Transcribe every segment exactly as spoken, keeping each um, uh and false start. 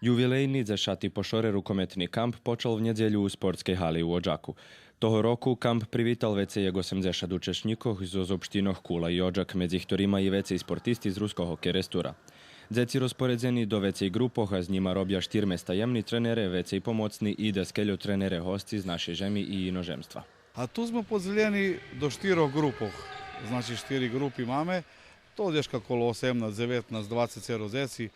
Ювилейни дзешати по шоре рукометни камп почал в нєдзелю у спортскей гали у Оджаку. Того року камп привитал вецей як осемдзешат учашнїкох зоз општинох Кула и Оджак, медзи хторима и вецей спортисти з Руского Керестура. Дзеци розпоредзени до вецей ґрупох, а з нїма робя штирме стаємни тренере, вецей помоцни и даскельо тренере госци з нашей жеми и иножемства. А ту зме подзелєни до штирох ґрупох. Значи, штири ґрупи маме. То дзешка коло осемнац, дзеветнац, двацец дзеци.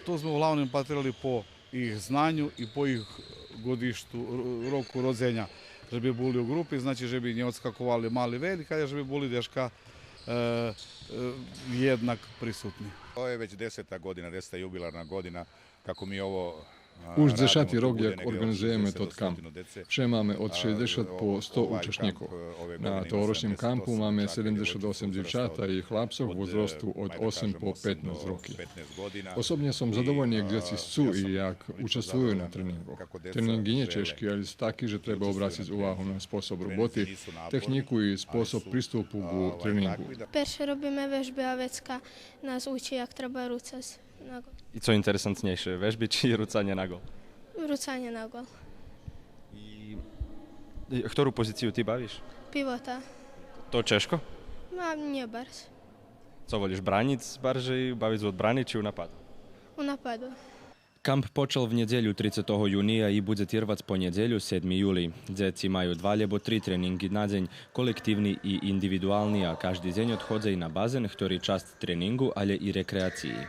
Ту зме углавним патрели по їх знаню и по їх годишту, р-, року родзеня. Же би були у ґрупи, значи, же би нє одскаковали мали, велики, але же би були дзешка, е, е, єднак присутни. Ovo je već deseta godina, deseta jubilarna godina kako mi ovo, a, Уж дзешати рок, як орґанизуєме тот камп. Вше маме од шейдзешат по сто учашнїкох. На тогорочним кампу маме седемдзешат осем дзивчата и хлапцох у возрасту од осем по петнац роки. Особнє сом задовольни як дзеци сцу и як участвую на тренинґох. Тренинґи нє чежки, але су таки же треба обрациц увагу на способ роботи, технїку и способ приступу ґу тренинґу. Перше робиме вежби, а вецка нас учи як треба руцац на ґол. И цо интересантнєйше, вежби чи руцанє на ґол? Руцанє на ґол. И, и хтору позицию ти бавиш? Пивота. То чежко? Ма, нє барз. Цо волиш, браниц баржей, бавиц од брани чи у нападу? У нападу. Камп почал в нєдзелю трицетого юния и будзе тирвац по нєдзелю седми юлий. Дзеци маю два лєбо три тренинґи на дзень, колективни и индивидуални, а кажди дзень одходза и на базен, хтори часц тренинґу, але и рекреациї.